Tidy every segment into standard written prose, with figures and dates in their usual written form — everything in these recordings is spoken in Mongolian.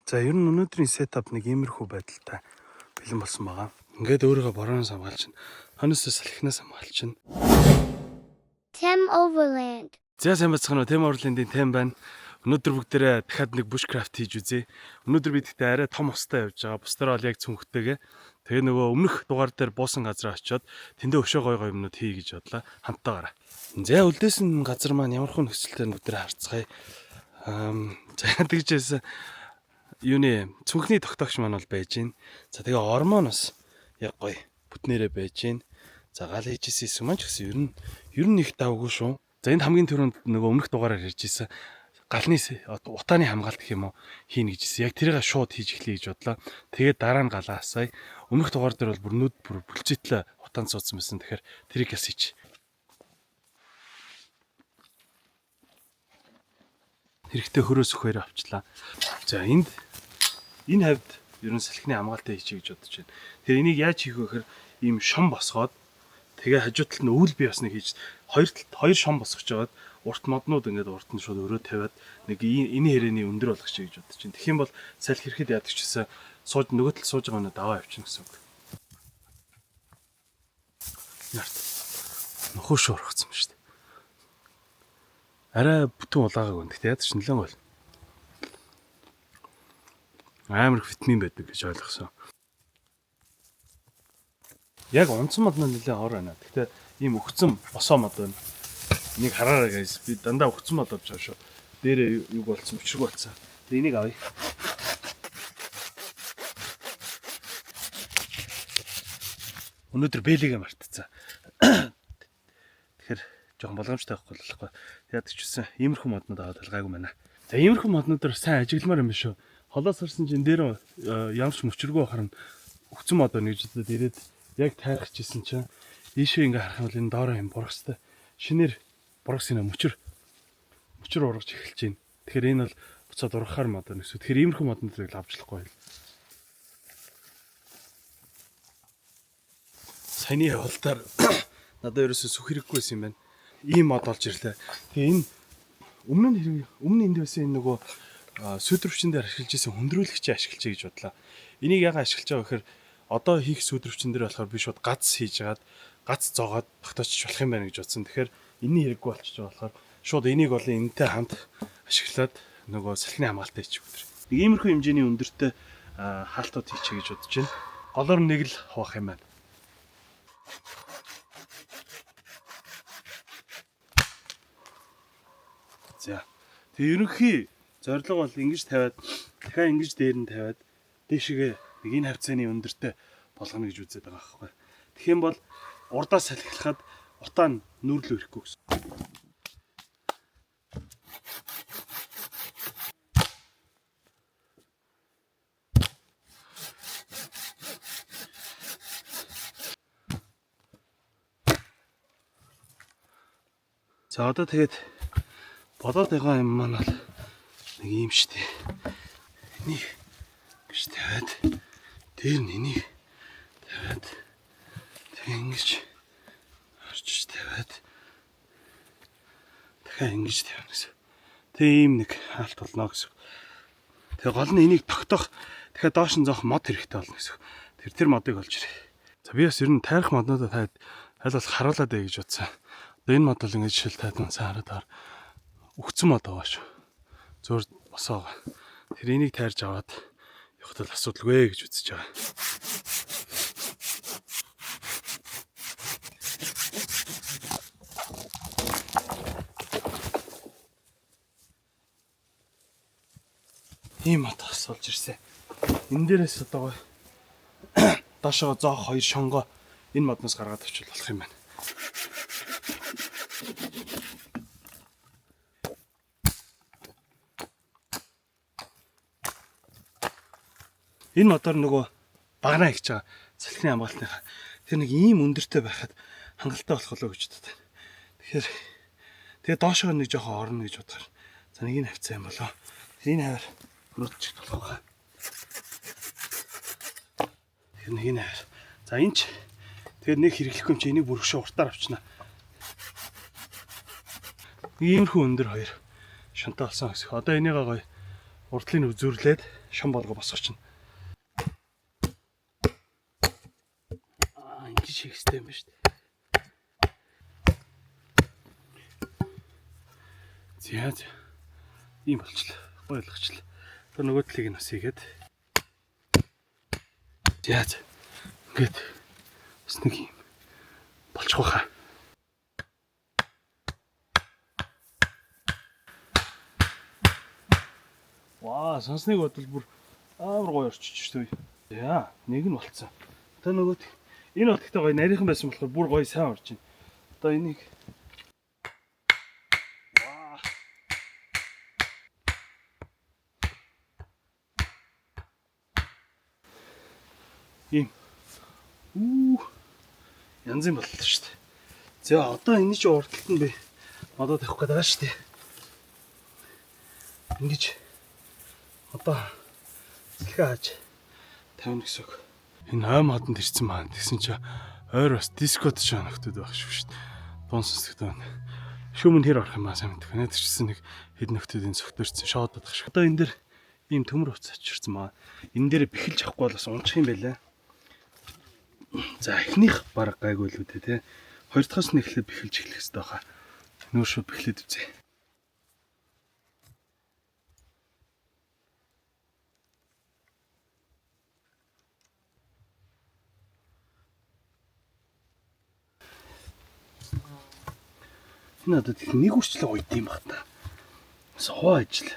За, ер нь өнөөдрийн setup нэг иймэрхүү байдалтай бэлэн болсон байгаа. Ингээд өөрийгөө борооноос хамгаалж, хоносоо салхинаас хамгаалж. Tem Overland. За, сайн байцгаана уу? Tem Overland-ийн Tem байна. Өнөөдөр бүгдээрээ дахиад нэг bushcraft хийж үзье. Өнөөдөр би тэгтээ арай том устай явж байгаа. Бусдаар бол яг цүнхтэйгээ. Тэгээ нөгөө өмнөх дугаар дээр буусан газараа очиод тэндээ өшөө гой гой юмнууд хий гэж бодлоо. Хамтаа гараа. За, үлдээсэн газар маань ямар хүн нөхцөлтэй бүгдээрээ харцгаая. За, тэгжээс юуны цүнхний тогтоогч маань бол байж гин. За, тэгээ ормон бас яг гоё бүтнээрээ байж гин. За, гал хийжсэн юм маань ч гэсэн ер нь их давгүй шүү. За, энд хамгийн түрүүнд нөгөө өмнөх дугаараар ярьж исэн галны утааны хамгаалт гэх юм уу хийнэ гэжсэн. Яг тэрийг шууд хийж эхлэе гэж бодлоо. Тэгээд дараа нь галаа асаая. Өмнөх дугаар дээр бол бүр нүд бүр бүлцээтлээ утаанд суудсан байсан. Тэгэхээр тэрийг бас хийж. Хэрэгтэй хөрөөс өхөөрөө авчлаа. За, энд энэ хавьд ер нь салхины хамгаалалтаа хийчихье гэж бодож байна. Тэгэхээр энийг яаж хийх вэ гэхээр ийм шом босгоод, тэгээ хажуу талд нь өвөл бий басныг хийж, хоёр талд хоёр шом босгож жагаад урт моднууд ингээд урт нь шууд өрөө тавиад нэг энэ хэрээний өндөр болгочих гэж бодож байна. Тэгэх юм бол салхи ирэхэд яадаг ч гэсэн сууж нөгөө талд сууж байгаа өнөө даваа явчихна гэсэн үг. Нарт нөхөө шуургацсан ба шүү дээ. Арай бүтэн улаагааг байна. Гэтэ яадаг ч нэлээд гоё. Амар их витамин байдаг гэж ойлгосон. Яг унцсан мод нь нэлээд хор байна. Гэтэ ийм өгцөн босоо мод байна. Энийг хараарай, guys. Би дандаа өгцөн мод авч байгаа шүү. Дээрээ юг болсон, өчрөг болсон. Тэгээ энийг авъя. Өнөөдөр бэлигээ мартцсан. Тэгэхээр жоохон болгоомжтой байхгүй болохгүй. Яадаг ч гэсэн иймэрхүү моднууд аваад алгаагүй байна. За, иймэрхүү моднуудаар сайн ажигламар юм биш үү? Холоос харсан чинь дээр ямар ч мөчрөгөө харна, өгцөн мод байна гэж бодоод ирээд яг тайрах чийсэн чинь ийшээ ингээ харах юм бол энэ доороо юм бургастай. Шинээр бургас нэ мөчөр мөчөр ургаж эхэлж байна. Тэгэхээр энэ бол буцаад ургахаар мод байна гэсэн. Тэгэхээр иймэрхүү моднуудыг л авч болохгүй. Саяны явалтаар надад ерөөсөө сүх хэрэггүй байсан юм байна. Ийм мод олж ирлээ. Тэгээ энэ өмнө нь хэрэг өмнө энд байсан энэ нөгөө сүүдрвчин дээр ашиглаж исэн хүндрүүлэгчээ ашиглажээ гэж бодлоо. Энийг яагаад ашиглаж байгаа гэхээр одоо хийх сүүдрвчин дээр болохоор би шууд гац хийж хагаад, гац зоогоод тогтоочч болох юм байна гэж бодсон. Тэгэхээр энэний хэрэггүй болчихж байгаа болохоор шууд энийг болон энэтэй хамт ашиглаад нөгөө салхины хамгаалалтаа хийчих өдөр. Нэг иймэрхүү хэмжээний өндөртэй хаалтууд хийчихье гэж бодож байна. Голоор нэг л хуваах юм байна. За. Тэгээ ерөнхий зорилго бол ингэж тавиад, дахиад ингэж дээр нь тавиад, дээшгээ нэг энэ хавцааны өндөртэй болгоно гэж үзээд байгаа байхгүй. Тэгэх юм бол урдаа салхилахад утаа нь нүүрлөө ирэхгүй гэсэн. За, одоо тэгээд болоод байгаа юм маань бол нэг юм штэ. Энийг гэж тавиад, дээр нь энийг тавиад, тэг ингэж орчиж тавиад, дахиад ингэж тавина гэсэн. Тэг ийм нэг хаалт болно гэсэн. Тэгээ гол нь энийг тогтоох, дахиад доош нь зоох мод хэрэгтэй болно гэсэн. Тэр модыг олж ирээ. За, би бас ер нь тайрах моднуудаа таад аль болох харуулад байя гэж бодсон. Одоо энэ мод бол ингэж жишээл таад сайн хараад байгаа. Өгцөн мод байгаа шүү. Зөөр босоо байгаа. Тэр энийг тайрж аваад явахад бол асуудалгүй гэж үзэж байгаа. Ийм мод бас олж ирсэн. Энэ дээрээс одоо доошоо зоох хоёр шонгоо энэ модноос гаргаад авчвал болох юм байна. Энэ модоор нөгөө багнаа хийж байгаа салхины хамгаалтныхаа тэр нэг ийм өндөртэй байхад хангалттай болох болоо гэж боддог. Тэгэхээр тэгээ доошоо нэг жоохон орно гэж бодохоор за нэг энэ хавцаа юм болоо. Тэр энэ хавар хөрөлдчих болох байгаа. Тэр нэг энэ хавар. За, энэ ч тэгээд нэг хэрэглэхгүй юм чи энийг бүрхшээ уртаар авчна. Нэг иймэрхүү өндөр хоёр шонтой болсон гэсэн. Одоо энийг гоё урдлын үзүүрлээд Шон болгоо босгоч нь. Аа, ингэж хийх хэрэгтэй юм байна шүү дээ. За за. Ийм болчлаа. Гоё болгочлаа. Одоо нөгөө талыг нь бас хийгээд. За за. Ингээд бас нэг юм болчих واخа. Ваа, сонсныг бодвол бүр амар гоё орчиж шүү дээ. За, нэг нь болцсон. Одоо нөгөө энэ бол гэхдээ гоё нарийнхан байсан болохоор бүр гоё сайн орж байна. Одоо энийг ваа. Ийм. Үү. Янз юм боллоо шүү дээ. За, одоо энэ чинь урдталт нь би модоо тавих гээд байгаа шүү дээ. Ингэж одоо цэлхээ хааж тавина гэсэн үг. Энэ ой модонд ирсэн маань тэгсэн чинь ойр бас дискод ч нөхдүүд байх шүү шүү дээ. Дуун сонсогдсон. Шүүмэн хэр орох юм аа сайн мэдэх. Надад ч гэсэн нэг хэд нөхдүүдийн цогтөрсөн шоодод ах шиг. Одоо энэ дэр ийм төмөр утас очирсан маа. Энэ дээр бэхэлж авахгүй бол бас унчих юм байлаа. За, эхнийх баг гайгүй л үү те. Хоёр дахьаас нь эхлээд бэхэлж эхлэх хэрэгтэй хаа. Нүүр шууд бэхлээд үзье. Энэ одоо тэг нэг үрчлэг уйд юм бах та. Бас хоо ажил.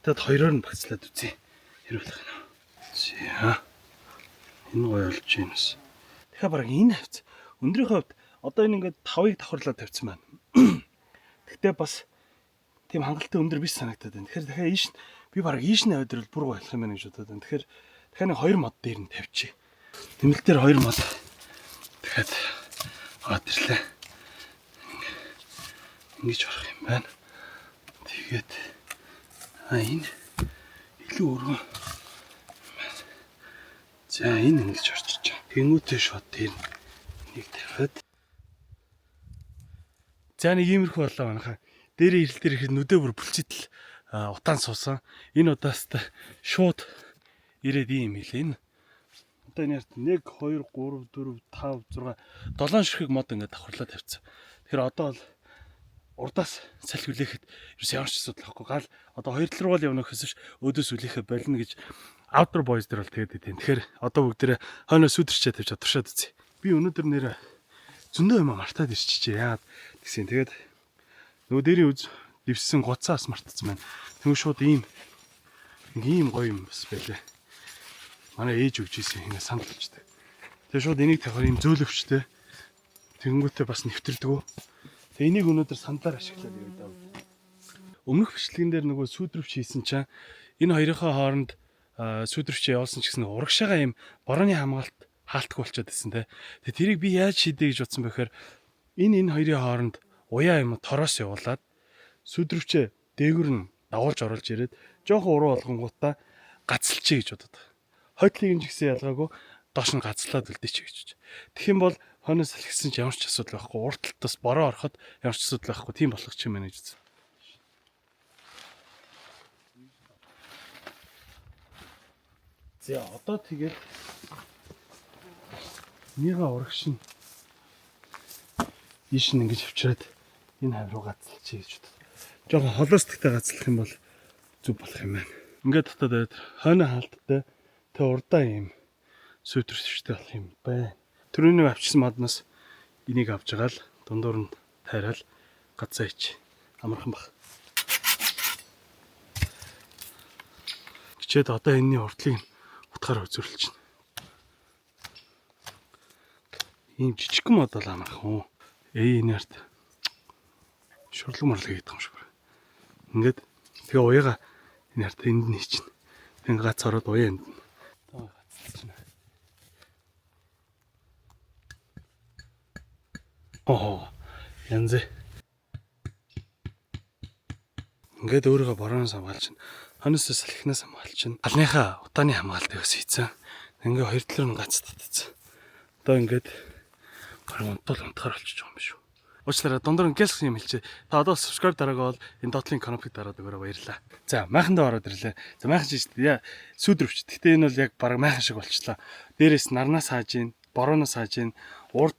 Тэд хоёроор нь багцлаад үзье. Хэр болох юм. За. Энэ гоё болж байна бас. Тэгэхээр баг энэ хавц өндрийнхөө хувьд одоо энэ ингээд 5-ыг давхарлаад тавьсан байна. Тэгтээ бас тийм хангалттай өндөр биш санагдаад байна. Тэгэхээр дахиад ийш би баг ийш нь аваад ирвэл бүр гоё болох юм байна гэж бодоод байна. Тэгэхээр дахиад нэг хоёр мод дээр нь тавьчих. Тэмэл дээр хоёр мод дахиад аваад ирлээ. Ингэж орох юм байна. Тэгээд энэ илүү өргөн. За, энэ ингэж орчиж байгаа. Тэнгүүтээ шууд дээр нэг тавиад. За, нэг иймэрхүү болоо манайхаа. Дээрээ ирэл дээр ихэд нүдэ бүр бүлчитл утаан суусан. Энэ удаас та шууд ирээд ийм хэлээ. Энэ одоо энэ ярт 1 2 3 4 5 6 7 ширхэг мод ингээд давхарлаа тавьсан. Тэгэхээр одоо бол урдаас салхи хүлээхэд ерөөс ямар ч асуудал байхгүй. Гал одоо хоёр тал руу л явна гэхээс биш өөдөөс хүлээхэ болно гэж Outdoor Boys дээр бол тэгээд идэв. Тэгэхээр одоо бүгдээрээ хойноо сүдэрчээ тавьж туршаад үзье. Би өнөөдөр нэр зөндөө юм мартаад ирчихжээ. Яагаад гэсэн. Тэгээд нөгөө дээрийн үз дэвссэн гоцоос мартцсан байна. Тэгвэл шууд ийм нэг ийм гоё юм бас байлаа. Манай ээж өгч ийсэн ингэ санал болчтой. Тэгээ шууд энийг тавихаар ийм зөөлөвчтэй. Тэнгүүтээ бас нэвтэрдэг. Тэгээ энийг өнөөдөр сандлаар ашиглаад явъя даа. Өмнөх бичлэгэн дээр нөгөө сүүдрвч хийсэн чинь энэ хоёрынхоо хооронд сүүдрвч явуулсан ч гэсэн урагшаага ийм борооны хамгаалт хаалтгүй болчиход байсан те. Тэгээ тэрийг би яаж шийдэ гэж бодсон бэхээр энэ хоёрын хооронд уяа юм тороос явуулаад сүүдрвчээ дээгүр нь дагуулж оруулж ирээд жоохон уруу болгонгуудаа гацалчий гэж бодод. Хойтлыг нь ч гэсэн ялгаагүй доош нь гацлаад үлдээч гэж. Тэгэх юм бол хойноос салхисан ч ямар ч асуудал байхгүй. Урд талд бас бороо ороход ямар ч асуудал байхгүй. Тийм болох ч юм байна гэж үзсэн. За, одоо тэгээд нийга урагш нь ийш нь ингэж авчираад энэ хавь руу гацалчих гэж бодод. Жохон холоос тэгтээ гацлах юм бол зүг болох юм байна. Ингээд дотоод байд хойно хаалттай тэг урдаа ийм сүйтрсвчтэй болох юм байна. Төрөний авчирсан модноос энийг авч байгаа л дундуур нь тайраал гацаа ич. Амархан бах. Хичээд одоо энэний уртлыг утгаар үзүүлчихнэ. Ийм жижигхэн мод бол амархан уу. Энэ арт шурлаг морлог хийх юм шиг байна. Ингээд тэгээ уяга энэ арт энд нь хийчихнэ. Ингээ гац ороод уяа энд нь. Одоо гацчихна. Оо, янз. Ингээд өөрийгөө бороноос хамгаалж, хонос салхинаас хамгаалж, алныхаа утааны хамгаалтыг бас хийцэн. Ингээ хоёр талаар нь гац татцсан. Одоо ингээд бараг унтвал унтахаар болчихж байгаа юм биш үү. Уучлаарай, дундуур нь гэлс юм хэлчихэ. Та одоо subscribe дараагаа бол энэ доотлын кнопыг дараад өгөөрэй, баярлалаа. За, майхандаа ороод ирлээ. За, майхан чи яа сүүдрвч. Гэтэ энэ бол яг бараг майхан шиг болчлоо. Дээрээс нарнаас хааж ийн, борооноос хааж ийн, урд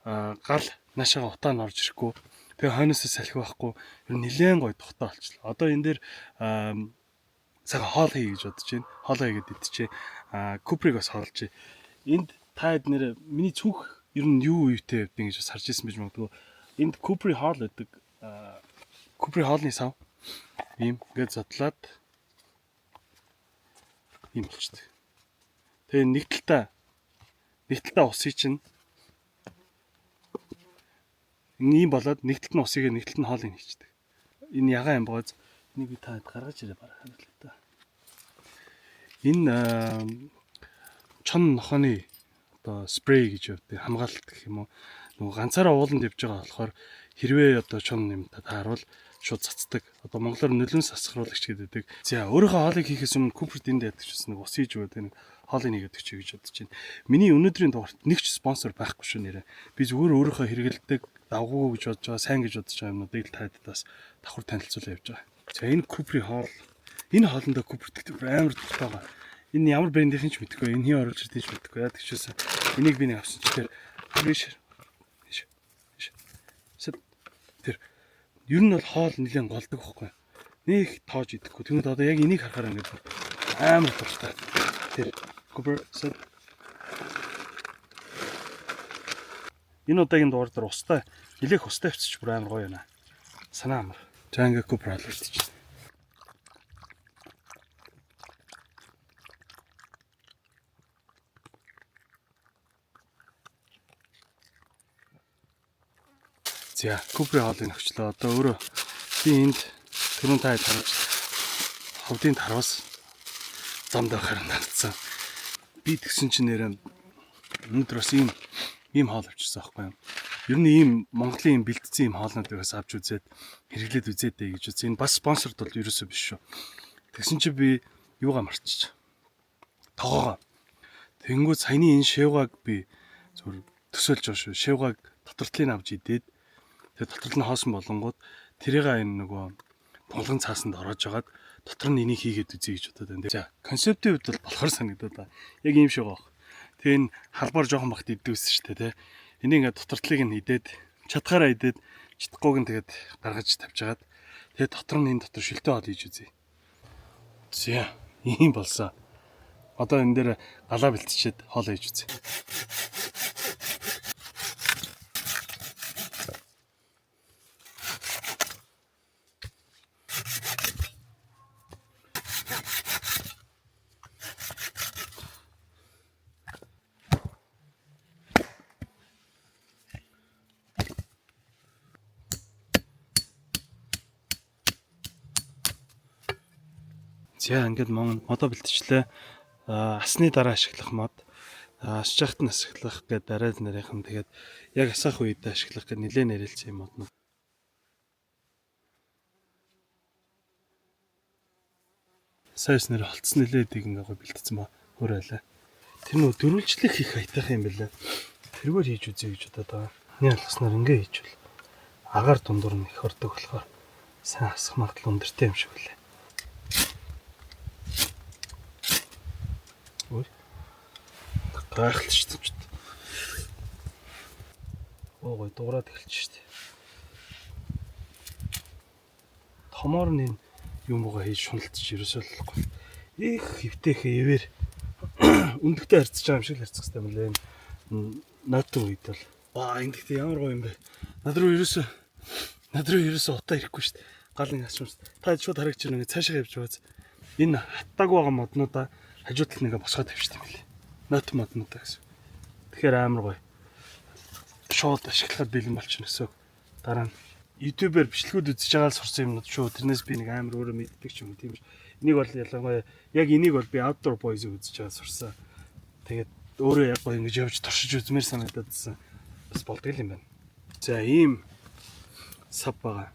гал наашаага утаа нь орж ирэхгүй. Тэгээ хойноос салхи байхгүй. Ер нь нилээн гоё тухтай болчлоо. Одоо энэ дээр сайхан хоол хий гэж бодож байна. Хоолоо хийгээд идчихэ. Купрыг бас хоолжээ. Энд та хэд нэр миний цүнх ер нь юу үетэй явдیں гэж бас харж ирсэн байж магадгүй. Энд Купри хоол гэдэг, Купри хоолны сав. Ийм ингээд задлаад ийм болчихдээ. Тэгээ нэг талдаа усыг чинь ийм болоод нэг талд нь усыг, нэг талд нь хоолыг хийчдэг. Энэ ягаан юм бооз. Энийг би та гаргаж ирээ, бараг харуулъя та. Энэ чон нохооны одоо спрей гэж явдаг, хамгаалалт гэх юм уу. Нөгөө ганцаараа ууланд явж байгаа болохоор хэрвээ одоо чон юм тааруул шууд цацдаг. Одоо монголоор нулимс асгаруулагч гэдэг. За, өөрийнхөө хоолыг хийхээс өмнө Куперт энд яддаг ч гэсэн нэг ус хийж өгөөд нэг хоолыг нэгээд өгч гэж бодож байна. Миний өнөөдрийн дугаарт нэг ч спонсор байхгүй шүү нэрээ. Би зүгээр өөрийнхөө хэрэгэлдэг, давгуу гэж бодож байгаа, сайн гэж бодож байгаа юмнуудыг л та хэд бас давхар танилцуулаа явж байгаа. За, энэ Купри хоол, энэ хоолндоо Куперт гэдэг амар дуртай байгаа. Энэ ямар брэндийнх нь ч мэдэхгүй, энэ хин оруулж ирдгийг ч мэдэхгүй. Яадаг ч гэсэн энийг би нэг авсан чи тэр биш биш биш. Тэр ер нь бол хоол нэлээд голдог байхгүй. Нэг тоож идэхгүй. Тэгмэд одоо яг энийг харахаар ингээд амар дуртай. Тэр Cooper set. Энэ удаагийн дугаар дээр устай, нэлээх устай авчиж бүр амар гоё байна. Санаа амар. За, ингээ Cooper хоол идчихсэн. За, Купри хоолыг нөхчлөө. Одоо өөрөө би энд түрүүн та харуулж ховдын тарвас замд байхаар надсан. Би тэгсэн чинь нэрээ өнөөдөр бас ийм хоол авчирсан байхгүй юу? Ер нь ийм Монголын ийм бэлтцсэн ийм хоолнуудыг бас авч үзээд хэрэглээд үзээд дээ гэж үзсэн. Энэ бас спонсорд бол ерөөсөө биш шүү. Тэгсэн чи би юугаа марччих. Тогоогоо. Тэнгүүд саяны энэ шивгаг би зүгээр төсөөлж байгаа шүү. Шивгаг дотор талыг авч идээд, тэгээ дотор нь хоосон болонгууд тэрийг энэ нөгөө тунгалган цаасанд ороож агаад дотор нь энийг хийгээд үзье гэж бодоод байна. За, концептийн хувьд бол болохоор санагдаад байна. Яг ийм шиг байх. Тэгээ энэ халбар жоохон бахт иддэг байсан шүү дээ, тэ. Энийг ингээд дотор талыг нь идээд, чадхаараа идээд, чадахгүйг нь тэгээд гаргаж тавьж агаад тэгээ дотор нь энэ дотор шилтэй хоол хийж үзье. За, ийм болсон. Одоо энэ дээр галаа бэлтчихэд хоол хийж үзье. За, ингээд модоо бэлтжлээ. Асны дараа ашиглах мод, асч яхад нь ашиглах гэдэг арай л нарийнхан, тэгээд яг асаах үед ашиглах гэдэг нэлээд нэрэлцсэн юм моднууд. Сайс нэр холцсон нэлээд ингээ гой бэлтцсэн ба хөр байлаа. Тэр нөө дөрвөлжлөх их аятайхан юм байлаа. Тэргээр хийж үзье гэж бодоод байгаа. Миний алгаснаар ингээ хийчихвэл агаар дундуур нь их ордог болохоор сайн асах магадлал өндөртэй юм шиг үлээ. Ой. Гайхалтай шүү дээ. Оо, гой дуурайд эхэлж шүү дээ. Томоор нь энэ юм бууга хийж шуналтж ерөөсөө л болохгүй. Их хөвтэйхээ ивэр өндөгтэй харьцаж байгаа юм шиг л харьцах хэрэгтэй юм лээ. Нойтон үед бол. Аа, энэ гэхдээ ямар гоё юм бэ? Над руу ерөөсөө утаа ирэхгүй шүү дээ. Гал ингэ асуумс. Та шууд харагч байна, цаашаа явж байгаа. Энэ хаттаагүй байгаа моднуудаа хажуу талд нэгэ босгоод тавьчихсан юм лээ. Нойтон моднуудаа гэсэн. Тэгэхээр амар гоё. Шууд ашиглахад бэлэн болчихно гэсэн. Дараа нь YouTube-ээр бичлэгүүд үзэж байгаа л сурсан юмнууд шүү. Тэрнээс би нэг амар өөрөө мэддэг ч юм уу, тийм биш. Энийг бол ялангуяа яг энийг бол би Outdoor Boys-ыг үзэж байгаа сурсан. Тэгээд өөрөө яг гоё ингэж явж туршиж үзмээр санагдаадсан. Бас болдог юм байна. За, ийм сав байгаа.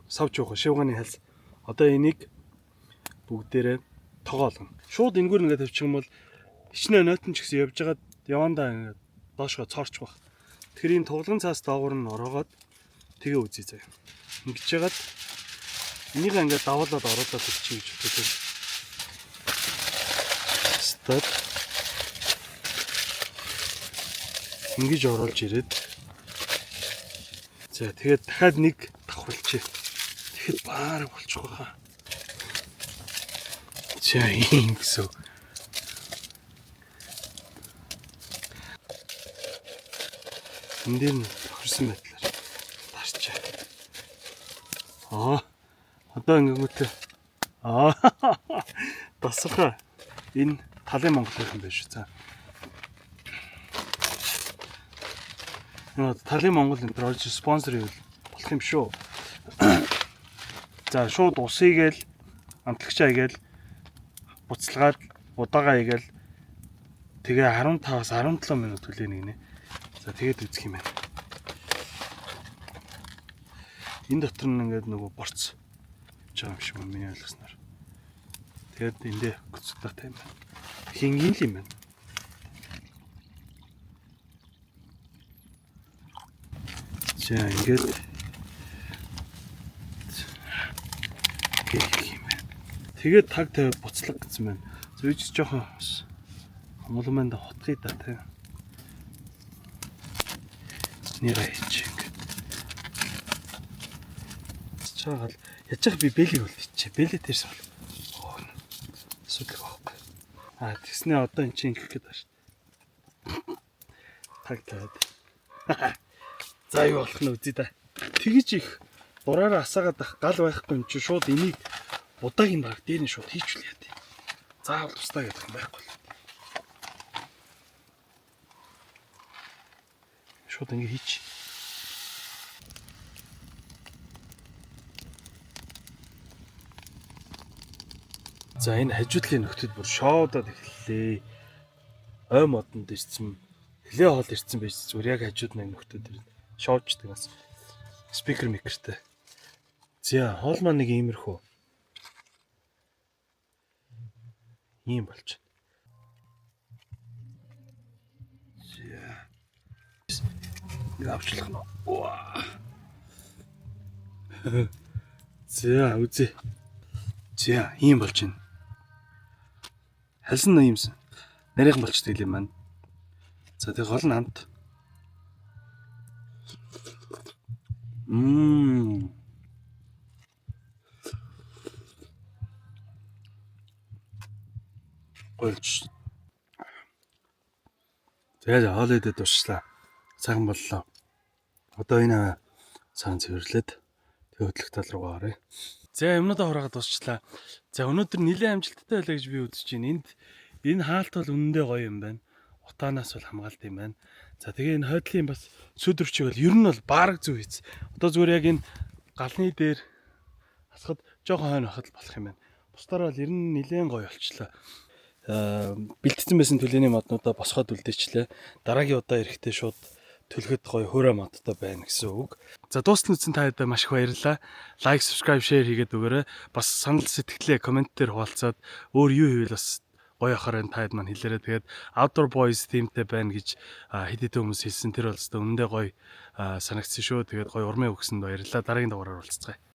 Сав чуух шивганы хальс. Одоо энийг бүгдээрээ тогоолгоно. Шууд энэгээр ингээд тавьчих юм бол хичнээн нойтон ч гэсэн явж байгаад явандаа ингээд доошгоо цоорч байх. Тэгэхээр ийм туглан цаас доогуур нь ороогоод тэгээ үзье заяа. Ингэж яагаад энийг ингээд давуулаад оруулаад ирчих гэж боддог. Стад ингэж оруулж ирээд, за, тэгээд дахиад нэг давхарлчихъя. Тэгэхэд баараг болчих واخа. За, ийм гэсэн. Энд дээр нь тохирсон байдлаар дарчаа. Аа. Одоо ингэнгүүтээ тасархай. Энэ талын Монголын юм байна шүү. За. Энэ одоо талын Монгол энэ төр орж спонсор хийвэл болох юм шүү. За, шууд усыг л амтлагчаа хийгээл, буцалгаад удаага хийгээл, тэгээ 15-аас 17 минут хүлээнэ гинэ. За, тэгээд үзэх юм байна. Энэ дотор нь ингээд нөгөө борц явж байгаа юм шиг байна миний ойлгосноор. Тэгээд эндээ гоцтойтой юм байна. Хингийн л юм байна. За, ингээд гэх юм байна. Тэгээд таг тавиад буцлаг гэсэн байна. Зүйж жоохон бас хомломонд хотгоё да, тий. Нэрээ хийчих ингээд. Чаагаал яаж яах би бэлэг үлдчихэ. Бэлэг дээрс бол асуудал байхгүй. А, тэгснээ одоо эн чинь ингэх гээд байна шүү дээ. Таг тавиад. За, юу болох нь үзье да. Тэгэж их дураараа асаагаад ах гал байхгүй юм чи шууд энийг будаагийн баг дээр нь шууд хийчихлээ яа. Заавал тусдаа гэдэг юм байхгүй л. Шууд ингэ хийч. За, энэ хажуудлын нөхдүүд бүр шоудаад эхэллээ. Ой модонд ирсэн, хөлөө хоол ирсэн байж зүгээр яг хажууд нэг нөхдүүд шоудждаг бас speaker микертэй. За, хоол маань нэг иймэрхүү. Ийм болж байна. За. Нэг авчлах нь. За, үзье. За, ийм болж байна. Хальсан иймсэн. Нарийнхан болчтой юм байна. За, тэг гол нь амт. Мм. Гойлж. Тэгээд хоол идээд дуусчлаа. Сайхан боллоо. Одоо энэ цаан цэвэрлээд тэг хөдлөх тал руугаа оръё. За, юмнуудаа хураагаад дуусчлаа. За, өнөөдөр нэлээд амжилттай байлаа гэж би үзэж байна. Энд энэ хаалт бол үнэндээ гоё юм байна. Утаанаас бол хамгаалт юм байна. За, тэгээ энэ хойдлын бас сүдэрчиг бол ер нь бол бараг зөв хийц. Одоо зүгээр яг энэ галны дээр асахад жоохон хойно байхад л болох юм байна. Бусдаар бол ер нь нэлээд гоё болчлоо. Бэлтгэсэн байсан төлөөний моднуудаа босгоод үлдээчлээ. Дараагийн удаа ирэхдээ шууд төлөхөд гоё хөөрэ модтой байна гэсэн үг. За, дуустал үзсэн та бүхэндээ маш их баярлалаа. Like, subscribe, share хийгээд өгөөрэй. Бас санал сэтгэлээ comment дээр хуваалцаад өөр юу хийвэл бас гоё ахаар энэ таад маань хэлээрэй. Тэгээд Outdoor Boys team-тэй байна гэж хэд хэдэн хүмүүс хэлсэн. Тэр бол өстой үнэндээ гоё санагдсан шүү. Тэгээд гоё урмын өгсөнд баярлалаа. Дараагийн дугаараар уулзцгаая.